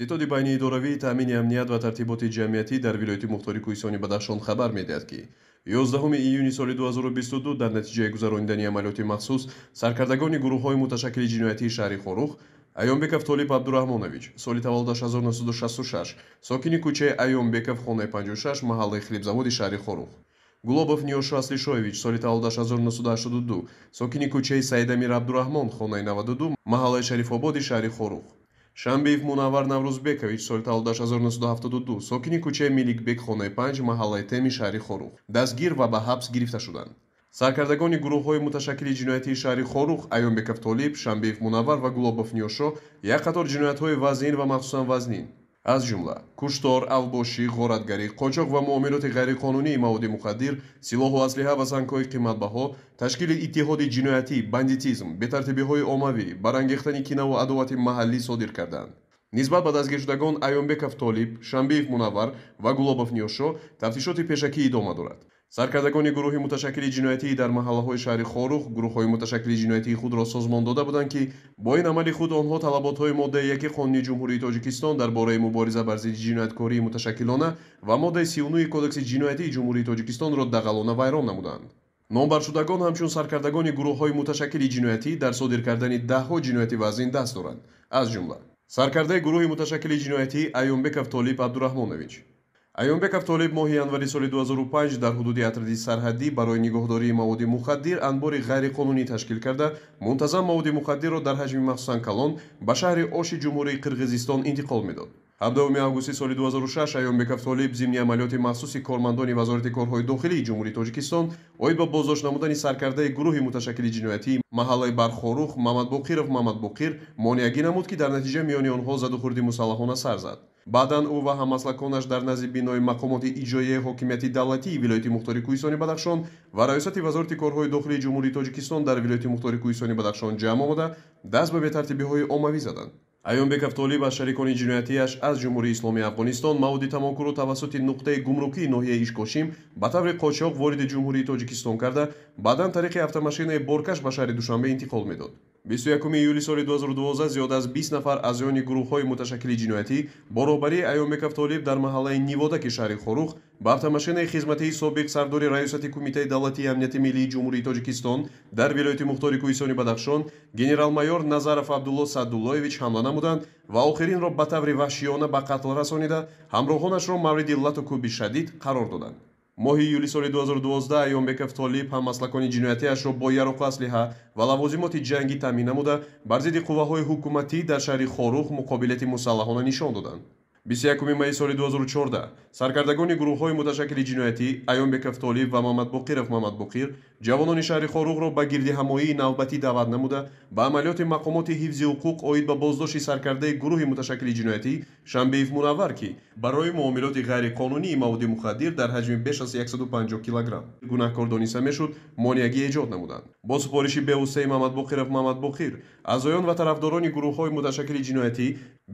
Ситоди байниидоравии таъмини амният ва тартиботи ҷамъиятӣ дар вилояти мухтори Кӯҳистони Бадахшон хабар медиҳад, ки 11 июни соли 2022 дар натиҷаи гузаронидани амалиёти махсус саркардагони гурӯҳҳои муташаккили ҷиноятии шаҳри Хоруғ Аёнбеков Толиб Абдураҳмонович, соли таваллудаш 1966, сокини кӯчаи Аёнбеков, хонаи 56, маҳаллаи Хлебзаводи шаҳри Хоруғ, Гулобов Ниёшо Аслишоевич, соли таваллудаш 1982, сокини кӯчаи Саидамир Абдураҳмон, хонаи 92, маҳаллаи Шарифободи шаҳри Хоруғ, Шанбеев Мунаввар Наврӯзбекович, соли таваллудаш 1972, сокини кӯчаи Миликбек, хонаи 5, маҳаллаи Теми шаҳри Хоруғ дастгир ва ба ҳабс гирифта шуданд. Саркардагони гурӯҳҳои муташаккили ҷиноятии шаҳри Хоруғ Аёнбеков Толиб, Шанбеев Мунаввар ва Гулобов Ниёшо як қатор ҷиноятҳои вазнин ва махсусан вазнин, аз ҷумла куштор, авбошӣ, ғоратгарӣ, қочоқ ва муомилоти ғайриқонунии маводи мухаддир, силоҳу аслиҳа ва сангҳои қиматбаҳо, ташкили иттиҳоди ҷиноятӣ, бандитизм, бетартибиҳои оммавӣ, барангехтани кинаву адовати маҳаллӣ содир карданд. Нисбат ба дастгиршудагон Аёнбеков Толиб, Шанбеев Мунаввар ва Гулобов Ниёшо тафтишоти пешакӣ идома дорад. Саркардагони гурӯҳи муташаккили ҷиноятӣ дар маҳаллаҳои шаҳри Хоруғ гурӯҳҳои муташаккили ҷиноятии худро созмон дода буданд, ки бо ин амали худ онҳо талаботҳои моддаи 1 Қонуни Ҷумҳурии Тоҷикистон дар бораи мубориза бар зидди ҷинояткории муташаккилона ва моддаи 39 Кодекси ҷиноятии Ҷумҳурии Тоҷикистонро дағалона вайрон намуданд. Номбаршудагон ҳамчун саркардагони гурӯҳҳои муташаккили ҷиноятӣ дар содир кардани даҳҳо ҷинояти вазнин даст доранд, аз ҷумла саркардаи гурӯҳи муташаккили ҷиноятӣ Аёнбеков Толиб Абдураҳмонович. Аёнбеков Толиб моҳи январи соли 2005 дар ҳудуди атриди сарҳадӣ барои нигоҳдории маводи мухаддир анбори ғайриқонунӣ ташкил карда, мунтазам маводи мухаддирро дар ҳаҷми махсусан калон ба шаҳри Оши Ҷумҳурии Қирғизистон интиқол медод. 17 августи соли 2006 Аёнбеков Толиб зимни амалиёти махсуси кормандони Вазорати корҳои дохилии Ҷумҳурии Тоҷикистон оид ба боздошт намудани саркардаи гурӯҳи муташаккили ҷиноятӣ маҳаллаи Бархорух Мамадбоқиров Мамадбоқир монеагӣ намуд, ки дар натиҷа миёни онҳо задухӯрди мусаллаҳона сар зад. Баъдан ӯ ва ҳаммаслаконаш дар назди бинои мақомоти иҷроияи ҳокимияти давлатии вилояти мухтори Кӯҳистони Бадахшон ва Раёсати Вазорати корҳои дохилии Ҷумҳурии Тоҷикистон дар вилояти мухтори Кӯҳистони Бадахшон ҷамъ омада, даст ба бетартибиҳои оммавӣ заданд. Аёнбеков Толиб аз шарикони ҷиноятиаш аз Ҷумҳурии Исломии Афғонистон маводи тамокуро тавассути нуқтаи гумрукии ноҳияи Ишкошим ба таври қочоқ вориди Ҷумҳурии Тоҷикистон карда, баъдан тариқи автомашинаи боркаш ба шаҳри Душанбе интиқол медод. 21 июли соли 2012 зиёда аз 20 нафар аъзоёни гурӯҳҳои муташаккили ҷиноятӣ бо роҳбарии Аёнбеков Толиб дар маҳаллаи Ниводаки шаҳри Хоруғ ба автомашинаи хизматии собиқ сардори Раёсати Кумитаи давлатии амнияти миллии Ҷумҳурии Тоҷикистон дар вилояти мухтори Кӯҳистони Бадахшон генерал-майор Назаров Абдулло Саъдуллоевич ҳамла намуданд ва охиринро ба таври ваҳшиёна ба қатл расонида, ҳамроҳонашро мавриди лату кӯби шадид қарор доданд. Моҳи июли соли 2012 Аёнбеков Толиб ҳаммаслакони ҷиноятиашро бо яроқу аслиҳа ва лавозимоти ҷангӣ таъмин намуда, бар зидди қувваҳои ҳукуматӣ дар шаҳри Хоруғ муқобилияти мусаллаҳона нишон доданд. 21 майи соли 2014 саркардагони гурӯҳҳои муташаккили ҷиноятӣ Аёнбеков Толиб ва Мамадбоқиров Мамадбоқир ҷавонони шаҳри Хоруғро ба гирдиҳамоии навбатӣ даъват намуда, ба амалиёти мақомоти ҳифзи ҳуқуқ оид ба боздошти саркардаи гурӯҳи муташаккили ҷиноятӣ Шанбеев Мунаввар, ки барои муомилоти ғайриқонунии маводи мухаддир дар ҳаҷми беш аз 150 килограмм гунаҳкор дониста мешуд, монеагӣ эҷод намуданд. Бо супориши бевоситаи Мамадбоқиров Мамадбоқир аъзоён ва тарафдорони гурӯҳҳои муташаккили ҷиноятӣ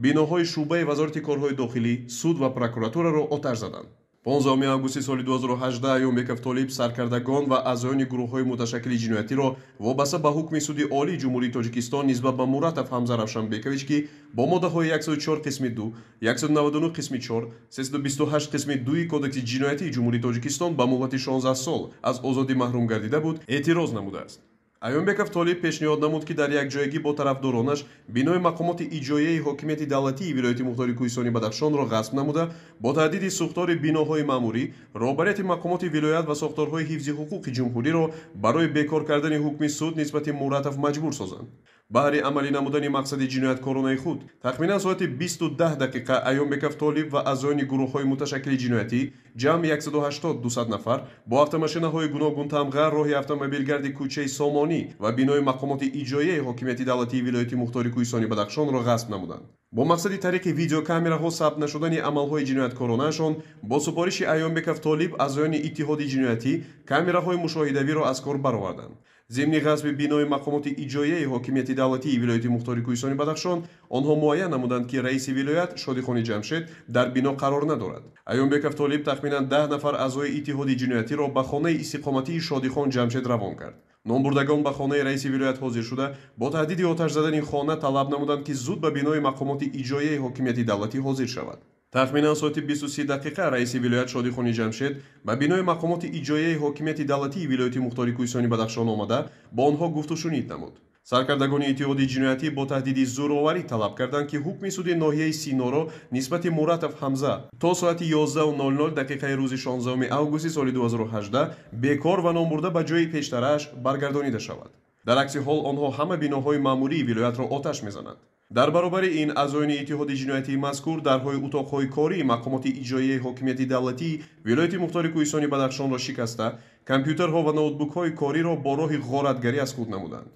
биноҳои шӯъбаи Вазорати корҳои дохилӣ, суд ва прокуратураро оташ заданд. 15 августи соли 2018 Аёнбеков Толиб саркардагон ва аъзоёни гурӯҳҳои муташаккили ҷиноятиро вобаста ба ҳукми Суди Олии Ҷумҳурии Тоҷикистон нисбат ба Муратов Ҳамза Равшанбекович, ки бо моддаҳои 104 қисми 2, 199 қисми 4, 328 қисми 2 Кодекси ҷиноятии Ҷумҳурии Тоҷикистон ба муҳлати 16 сол аз озодӣ маҳрум гардида буд, эътироз намудааст. Аёнбеков Толиб пешниҳод намуд, ки дар якҷоягӣ бо тарафдоронаш бинои мақомоти иҷроияи ҳокимияти давлатии вилояти мухтори Кӯҳистони Бадахшонро ғасб намуда, бо таҳдиди сӯхтори биноҳои маъмурӣ роҳбарияти мақомоти вилоят ва сохторҳои ҳифзи ҳуқуқи ҷумҳуриро барои бекор кардани ҳукми суд нисбати Муратов маҷбур созанд. Баҳри амалӣ намудани мақсади ҷинояткоронаи худ тахминан соати 20:10 Аёнбеков Толиб ва аъзоёни гурӯҳҳои муташаккили ҷиноятӣ ҷамъ 180-200 нафар бо автомашинаҳои гуногунтамға роҳи автомобилгарди кӯчаи Сомонӣ ва бинои мақомоти иҷроияи ҳокимияти давлатии вилояти мухтори Кӯҳистони Бадахшонро ғасб намуданд. Бо мақсади тариқи видеокамераҳо сабт нашудани амалҳои ҷинояткоронаашон бо супориши Аёнбеков Толиб аъзоёни иттиҳоди ҷиноятӣ камераҳои мушоҳидавиро аз кор бароварданд. Зимни ғасби бинои мақомоти иҷроияи ҳокимияти давлатии вилояти мухтори Кӯҳистони Бадахшон онҳо муайян намуданд, ки раиси вилоят Шодихони Ҷамшед дар бино қарор надорад. Аёнбеков Толиб тахминан 10 нафар аъзои иттиҳоди ҷиноятиро ба хонаи истиқоматии Шодихон Ҷамшед равон кард. Номбурдагон ба хонаи раиси вилоят ҳозир шуда, бо таҳдиди оташ задани хона талаб намуданд, ки зуд ба бинои мақомоти иҷроияи ҳокимияти давлатӣ ҳозир шавад. Тахминан соати 20:30 раиси вилоят Шодихони Ҷамшед ба бинои мақомоти иҷроияи ҳокимияти давлатии вилояти мухтори Кӯҳистони Бадахшон омада, бо онҳо гуфтушунид намуд. Саркардагони иттиҳоди ҷиноятӣ бо таҳдиди зӯроварӣ талаб карданд, ки ҳукми суди ноҳияи Синоро нисбати Муратов Ҳамза то соати 11:00 дақиқаи рӯзи 16 августи соли 2018 бекор ва номбурда ба ҷои пештарааш баргардонида шавад. Дар акси ҳол онҳо ҳама биноҳои маъмурии вилоятро оташ мезананд. Дар баробари ин аъзоёни иттиҳоди ҷиноятии мазкур дарҳои утоқҳои кории мақомоти иҷроияи ҳокимияти давлатии вилояти мухтори Кӯҳистони Бадахшонро шикаста, компютерҳо ва ноутбукҳои кориро бо роҳи ғоратгарӣ аз худ намуданд.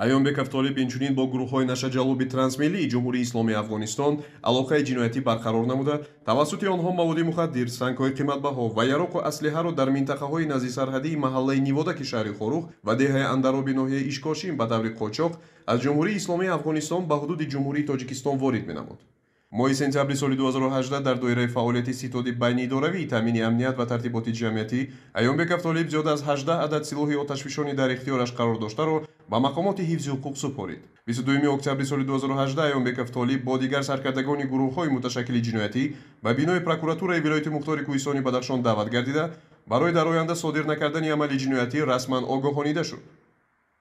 Аёнбеков Толиб инчунин бо гурӯҳҳои нашаҷаллоби трансмиллии Ҷумҳурии Исломии Афғонистон алоқаи ҷиноятӣ барқарор намуда, тавассути онҳо маводи мухаддир, сангҳои қиматбаҳо ва яроқу аслиҳаро дар минтақаҳои наздисарҳадии маҳаллаи Ниводаки шаҳри Хоруғ ва деҳаи Андароби ноҳияи Ишкошим ба таври қочоқ аз Ҷумҳурии Исломии Афғонистон ба ҳудуди Ҷумҳурии Тоҷикистон ворид менамуд. Моҳи сентябри соли 2018 дар доираи фаъолияти ситоди байниидоравии таъмини амният ва тартиботи ҷамъиятӣ Аёнбеков Толиб зиёда аз 18 адад силоҳи оташфишонӣ дар ихтиёраш қарор доштаро ба мақомоти ҳифзи ҳуқуқ супорид. 22 октябри соли 2018 Аёнбеков Толиб бо дигар саркардагони гурӯҳҳои муташаккили ҷиноятӣ ба бинои прокуратураи вилояти мухтори Кӯҳистони Бадахшон даъват гардида, барои дар оянда содир накардани амали ҷиноятӣ расман огоҳонида шуд.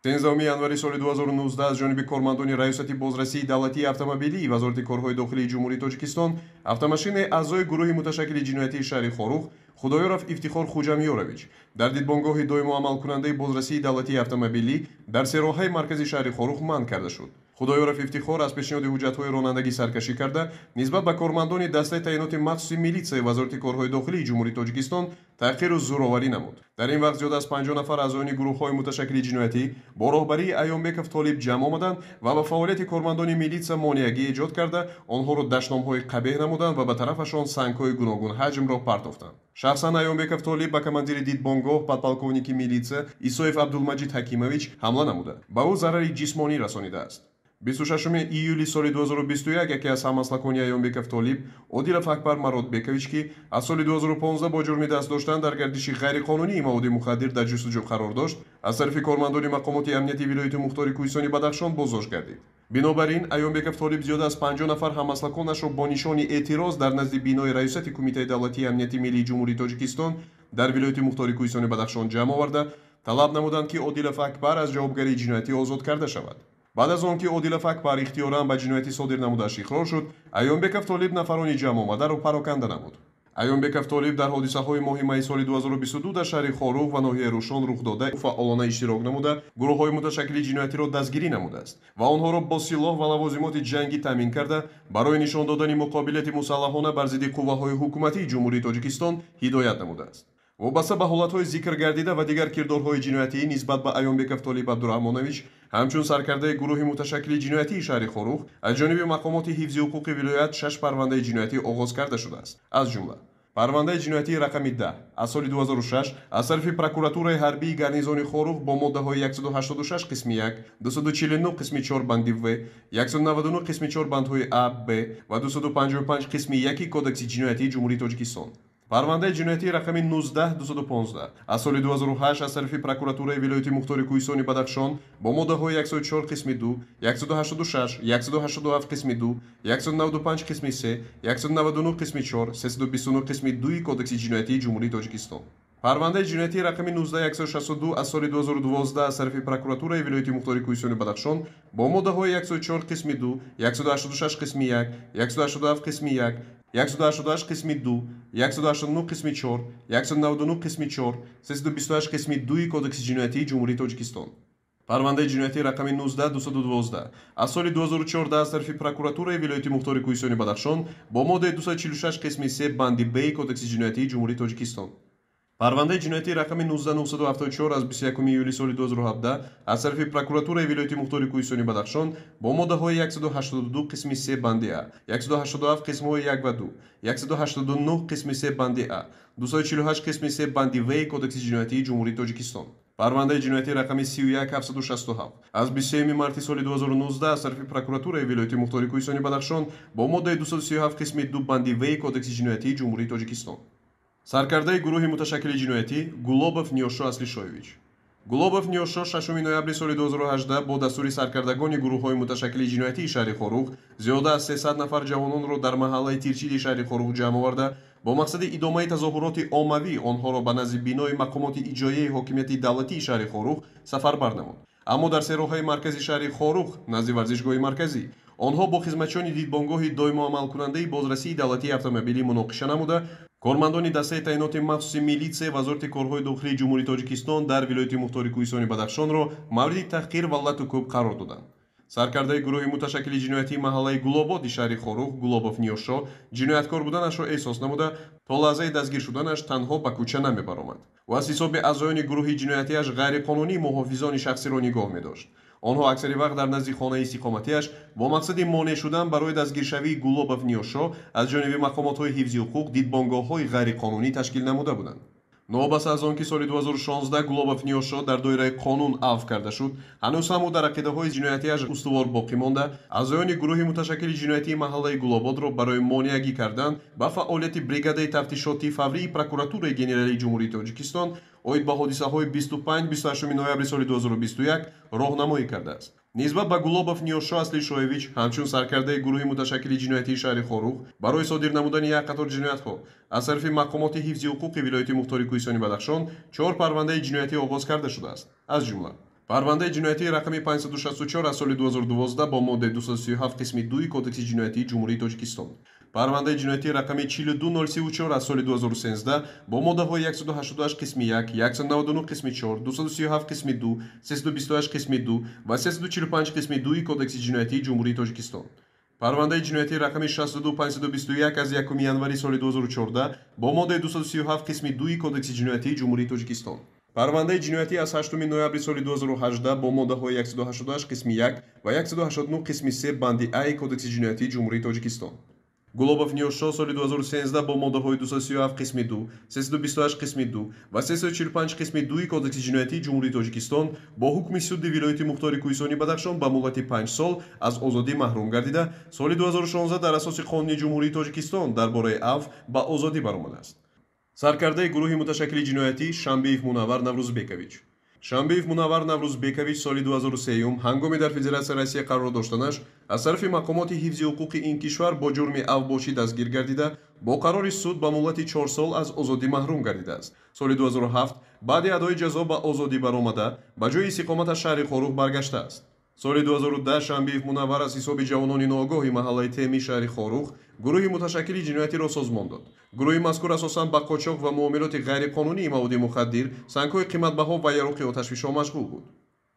13 январи соли 2019 аз ҷониби кормандони Раёсати бозрасии давлатии автомобилии Вазорати корҳои дохилии Ҷумҳурии Тоҷикистон автомашинаи аъзои гурӯҳи муташаккили ҷиноятии шаҳри Хоруғ Худоёров Ифтихор Хуҷамёрович дар дидбонгоҳи доимо амалкунандаи бозрасии давлатии автомобилӣ дар сероҳаи маркази шаҳри Хоруғ манъ карда шуд. Худоёров Ифтихор аз пешниҳоди ҳуҷҷатҳои ронандагӣ саркашӣ карда, нисбат ба кормандони дастаи таъиноти махсуси милитсияи Вазорати корҳои дохилии Ҷумҳурии Тоҷикистон таҳқиру зӯроварӣ намуд. Дар ин вақт зиёда аз 50 нафар аъзоёни гурӯҳҳои муташаккили ҷиноятӣ бо роҳбарии Аёнбеков Толиб ҷамъ омаданд ва ба фаъолияти кормандони милитсия монеагӣ эҷод карда, онҳоро дашномҳои қабеҳ намуданд ва ба тарафашон сангҳои гуногунҳаҷмро партофтанд. Шахсан Аёнбеков Толиб ба командири дидбонгоҳ подполковники милитсия Исоев Абдулмаҷид Ҳакимович ҳамла намуда, ба ӯ зарари ҷисмонӣ расонидааст. 26 июли соли 2021 яке аз ҳаммаслакони Аёнбеков Толиб Одилов Акбар Маротбекович, ки аз соли 2015 бо ҷурми даст доштан дар гардиши ғайриқонунии маводи мухаддир дар ҷустуҷӯ қарор дошт, аз тарафи кормандони мақомоти амнияти вилояти мухтори Кӯҳистони Бадахшон боздошт гардид. Бинобар ин Аёнбеков Толиб зиёда аз 50 нафар ҳаммаслаконашро бо нишони эътироз дар назди бинои Раёсати Кумитаи давлатии амнияти миллии Ҷумҳурии Тоҷикистон дар вилояти мухтори Кӯҳистони Бадахшон ҷамъ оварда, талаб намуданд, ки Одилов Акбар аз ҷавобгарии ҷиноятӣ озод карда шавад. Баъд аз он ки Одилов Акбар ихтиёран ба ҷиноятӣ содир намудааш иқрор шуд, Аёнбеков Толиб нафарони ҷамъ омадаро пароканда намуд. Аёнбеков Толиб дар ҳодисаҳои моҳи майи соли 2022 дар шаҳри Хоруғ ва ноҳияи Рӯшон рух дода фаъолона иштирок намуда, гурӯҳҳои муташаккили ҷиноятиро дастгирӣ намудааст ва онҳоро бо силоҳ ва лавозимоти ҷангӣ таъмин карда, барои нишон додани муқобилияти мусаллаҳона бар зидди қувваҳои ҳукуматии Ҷумҳурии Тоҷикистон ҳидоят намудааст. Вобаста ба ҳолатҳои зикр гардида ва дигар кирдорҳои ҷиноятӣ нисбат ба Аёнбеков Толиб Абдураҳмонович ҳамчун саркардаи гурӯҳи муташаккили ҷиноятии шаҳри Хоруғ аз ҷониби мақомоти ҳифзи ҳуқуқи вилоят 6 парвандаи ҷиноятӣ оғоз карда шудааст. Аз ҷумла парвандаи ҷиноятии рақами 10 аз соли 2006 аз тарафи прокуратураи ҳарбии гарнизони Хоруғ бо моддаҳои 186 қисми 1, 249 қисми 4 банди В, 199 қисми 4 бандҳои А, Б ва 255 қисми 1 Кодекси ҷиноятии Ҷумҳурии Тоҷикистон. Парвандаи ҷиноятии рақами 19215 аз соли 2008 аз тарафи прокуратураи вилояти мухтори Кӯҳистони Бадахшон бо моддаҳои 104 қисми 2, 186, 187 қисми 2, 195 қисми 3, 199 қисми 4, 329 қисми 2 Кодекси ҷиноятии Ҷумҳурии Тоҷикистон. Парвандаи ҷиноятии рақами 19162 аз соли 2012 аз тарафи прокуратураи вилояти мухтори Кӯҳистони Бадахшон бо моддаҳои 104 қисми 2, 186 қисми 1, 187 қисми 1, 188 қисми 2, 189 қисми 4, 199 қисми 4, 328 қисми 2 Кодекси ҷиноятии Ҷумҳурии Тоҷикистон. Парвандаи ҷиноятии рақами 19212 аз соли 2014 аз тарафи прокуратураи вилояти мухтори Кӯҳистони Бадахшон бо моддаи 246 қисми 3 банди Б Кодекси ҷиноятии Ҷумҳурии Тоҷикистон. Парвандаи ҷиноятии рақами 19974 аз 21 июли соли 2017 аз тарафи прокуратураи вилояти мухтори Кӯҳистони Бадахшон бо моддаҳои 182 қисми 3 банди А, 187 қисмҳои 1 ва 2, 189 қисми 3 банди А, 248 қисми 3 банди В Кодекси ҷиноятии Ҷумҳурии Тоҷикистон. Парвандаи ҷиноятии рақами 31767 аз 23 марти соли 2019 аз тарафи прокуратураи вилояти мухтори Кӯҳистони Бадахшон бо моддаи 237 қисми 2 банди В Кодекси ҷиноятии Ҷумҳурии Тоҷикистон. Саркардаи гурӯҳи муташаккили ҷиноятӣ Гулобов Ниёшо Аслишоевич. Гулобов Ниёзшо 6 ноябри соли 2018 бо дастури саркардагони гурӯҳҳои муташаккили ҷиноятии шаҳри Хоруғ зиёда аз 300 нафар ҷавононро дар маҳаллаи Тирчиди шаҳри Хоруғ ҷамъ оварда, бо мақсади идомаи тазоҳуроти оммавӣ онҳоро ба назди бинои мақомоти иҷроияи ҳокимияти давлатии шаҳри Хоруғ сафарбар намуд. Аммо дар сероҳаи маркази шаҳри Хоруғ, назди варзишгоҳи марказӣ, онҳо бо хизматчиёни дидбонгоҳи доимоамалкунандаи бозрасии давлатии автомобилӣ муноқиша намуда, кормандони дастаи таъиноти махсуси милитсия Вазорати корҳои дохилии Ҷумҳурии Тоҷикистон дар вилояти мухтори Кӯҳистони Бадахшонро мавриди таҳқир ва лату кӯб қарор доданд. Саркардаи гурӯҳи муташаккили ҷиноятии маҳаллаи Гулободи шаҳри Хоруғ Гулобов Ниёзшо ҷинояткор буданашро эҳсос намуда, то лаҳзаи дастгир шуданаш танҳо ба кӯча намебаромад. Ӯ аз ҳисоби аъзоёни гурӯҳи ҷиноятиаш ғайриқонунӣ муҳофизони шахсиро нигоҳ медошт. Онҳо аксари вақт дар назди хонаи истиқоматиаш бо мақсади монеъ шудан барои дастгиршавии Гулобов Ниёзшо аз ҷониби мақомотҳои ҳифзи ҳуқуқ дидбонгоҳҳои ғайриқонунӣ ташкил намуда буданд. Новобаста аз он ки соли 2016 Гулобов Ниёзшо дар доираи қонун авф карда шуд, ҳанӯз ҳам ӯ дар ақидаҳои ҷиноятиаш устувор боқӣ монда, аъзоёни гурӯҳи муташаккили ҷиноятии маҳаллаи Гулободро барои монеагӣ кардан ба фаъолияти бригадаи тафтишотии фаврии прокуратураи генералии Ҷумҳурии Тоҷикистон оид ба ҳодисаҳои 25-28 ноябри соли 2021 роҳнамоӣ кардааст. Нисбат ба Гулобов Ниёзшо Аслишоевич ҳамчун саркардаи гурӯҳи муташаккили ҷиноятии шаҳри Хоруғ барои содир намудани як қатор ҷиноятҳо аз тарафи мақомоти ҳифзи ҳуқуқи вилояти мухтори Кӯҳистони Бадахшон 4 парвандаи ҷиноятӣ оғоз карда шудааст. Аз ҷумла парвандаи ҷиноятии рақами 564 аз соли 2012 бо моддаи 237 қисми 2 Кодекси ҷиноятии Ҷумҳурии Тоҷикистон, парвандаи ҷиноятии рақами 42034 аз соли 2013 бо моддаҳои 188 қисми 1, 199 қисми 4, 237 қисми 2, 328 қисми 2 ва 345 қисми 2 Кодекси ҷиноятии Ҷумҳурии Тоҷикистон, парвандаи ҷиноятии рақами 62521 аз 1 январи соли 2014 бо моддаи 237 қисми 2 Кодекси ҷиноятии Ҷумҳурии Тоҷикистон, парвандаи ҷиноятӣ аз 8 ноябри соли 2018 бо моддаҳои 188 қисми 1 ва 189 қисми 3 банди А Кодекси ҷиноятии Ҷумҳурии Тоҷикистон. Гулобов Ниёзшо соли 2013 бо моддаҳои 237 қисми 2, 328 қисми 2 ва 345 қисми 2 Кодекси ҷиноятии Ҷумҳурии Тоҷикистон бо ҳукми суди вилояти мухтори Кӯҳистони Бадахшон ба муҳлати 5 сол аз озодӣ маҳрум гардида, соли 2016 дар асоси қонуни Ҷумҳурии Тоҷикистон дар бораи авф ба озодӣ баромадааст. Саркардаи гурӯҳи муташаккили ҷиноятӣ Шамбиев Мунаввар Наврӯзбекович. Шамбиев Мунаввар Наврӯзбекович соли 2003 ҳангоми дар Федератсияи Россия қарор доштанаш аз тарафи мақомоти ҳифзи ҳуқуқи ин кишвар бо ҷурми авбошӣ дастгир гардида, бо қарори суд ба муҳлати 4 сол аз озодӣ маҳрум гардидааст. Соли 2007 баъди адои ҷазо ба озодӣ баромада, ба ҷои истиқоматаш шаҳри Хоруғ баргаштааст. Соли 2010 Шамбиев Мунаввар аз ҳисоби ҷавонони ноогоҳи маҳаллаи Теми шаҳри Хоруғ гурӯҳи муташаккили ҷиноятиро созмон дод. Гурӯҳи мазкур асосан ба қочоқ ва муомилоти ғайриқонунии маводи мухаддир, сангҳои қиматбаҳо ва яроқи оташфишон машғул буд.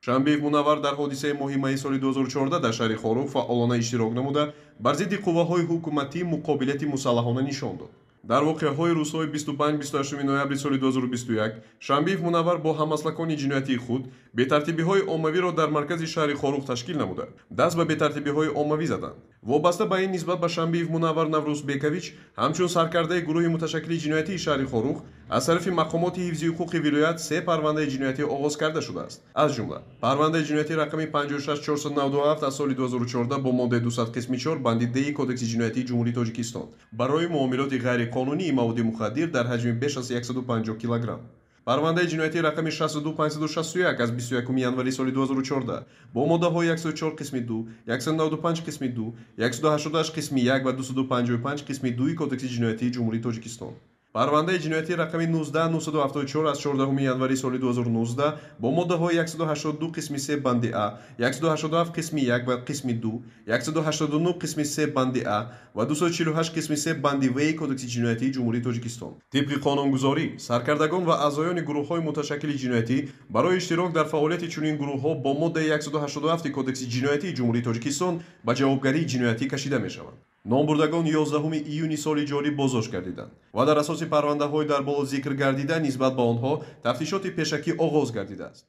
Шамбиев Мунаввар дар ҳодисаи моҳи майи соли 2014 дар шаҳри Хоруғ фаъолона иштирок намуда, бар зидди қувваҳои ҳукуматӣ муқобилияти мусаллаҳона нишон дод. Дар воқеаҳои рӯзҳои 25-28 ноябри соли 2021 Шамбиев Мунаввар бо ҳамаслакони ҷиноятии худ бетартибиҳои оммавиро дар маркази шаҳри Хоруғ ташкил намуда, даст ба бетартибиҳои оммавӣ заданд. Вобаста ба ин нисбат ба Шамбиев Мунаввар Наврӯзбекович ҳамчун саркардаи гурӯҳи муташаккили ҷиноятии шаҳри Хоруғ аз тарафи мақомоти ҳифзи ҳуқуқи вилоят 3 парвандаи ҷиноятӣ оғоз карда шудааст. Аз ҷумла парвандаи ҷиноятӣ рақами 56497 аз соли 2014 бо моддаи 200 қисми 4 банди Д Кодекси ҷиноятии Ҷумҳурии Тоҷикистон барои муомилоти ғайриқонунии маводи мухаддир дар ҳаҷми беш аз 150 килограмм. Парвандаи ҷиноятӣ рақами 62561 аз 21 январи соли 2014 бо моддаҳои 104 қисми 2, 195 қисми 2, 188 қисми 1 ва 255 қисми 2 Кодекси ҷиноятии Ҷумҳурии Тоҷикистон. Парвандаи ҷиноятӣ рақами 19974 аз 14 январи соли 2019 бо моддаҳои 182 қисми 3 банди А, 187 қисми 1 ва қисми 2, 189 қисми 3 банди А ва 248 қисми 3 банди В Кодекси ҷиноятии Ҷумҳурии Тоҷикистон. Тибқи қонунгузорӣ, саркардагон ва аъзоёни гурӯҳҳои муташаккили ҷиноятӣ барои иштирок дар фаъолияти чунин гурӯҳҳо бо моддаи 187 Кодекси ҷиноятии Ҷумҳурии Тоҷикистон ба ҷавобгарии ҷиноятӣ кашида мешаванд. Номбурдагон 11 июни соли ҷорӣ боздошт гардиданд ва дар асоси парвандаҳои дар боло зикр гардида нисбат ба онҳо тафтишоти пешакӣ оғоз гардидааст.